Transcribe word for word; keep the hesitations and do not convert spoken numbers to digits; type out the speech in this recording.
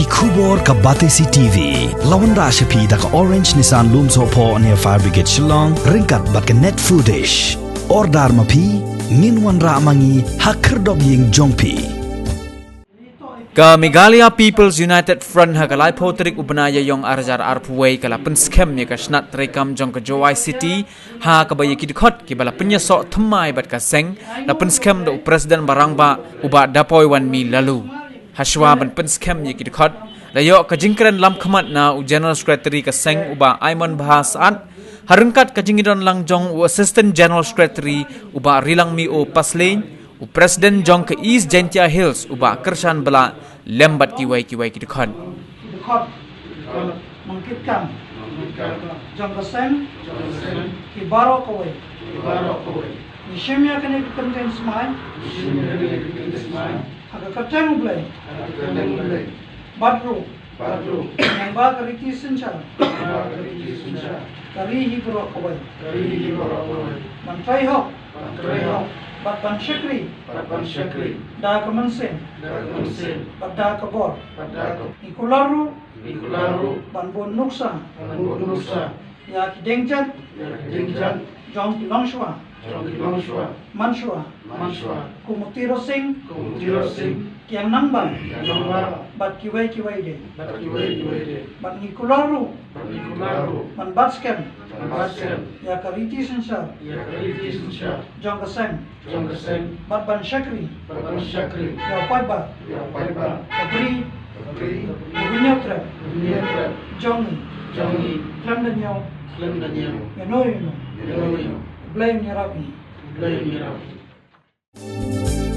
Khubor ka Batesi T V. La wanrah sha phi da ka Orange Nissan Lumsohphoh near Fire Brigade Shillong, ryngkat bad ka Net Foodish. Order ma phi, ngin wanrah ma ngi ha khyrdop ïing jong phi. Ka Meghalaya People's United Front ha ka laiphew tarik u bnai Ïaïong arhajar arphew wei ka la pynskhem ïa ka shnat treikam jong ka Jowai City, ha kaba ïa ki dkhot kiba la pynïasoh thymmai bad ka seng la pynskhem da u President ba rangbah u Bah Dapoiwanmi Laloo. Hashwa ban pynskhem ïa ki dkhot, la ïoh ka jingkren lamkhmat na u General Secretary ka seng u Bah Aimon Bha Saat, ha ryngkat ka jingïadon lang jong u Assistant General Secretary u Bah Rilangmih O Pasleiñ, u President jong ka East Jaintia Hills u Bah Kyrshan Blah, lem bad kiwei kiwei ki dkhot. Ki dkhot nongkitkam jong ka seng ki baroh kawei. Ngi shim ïa kane ka kyntien smai ha ka kyrteng U Blei. Bad ruh nang ba ka riti synshar ka ri hi baroh kawei ban trei hok bad ban shakri da ka mynsiem bad da ka bor. Ngi kular ruh ban bun nuksa ïa ki dieng jait jong ki longshuwa manshuwa, kum u Tirot Sing, Kiang Nangbah bad kiwei kiwei de. Bad ngi kular ruh ban bat skhem ïa ka riti synshar jong ka seng bad ban shakri ïa u paidbah, ka bri, u bniah trep jong ngi, khlem da ñiew, ïano ïano. U Blei un ïarap ïa ngi.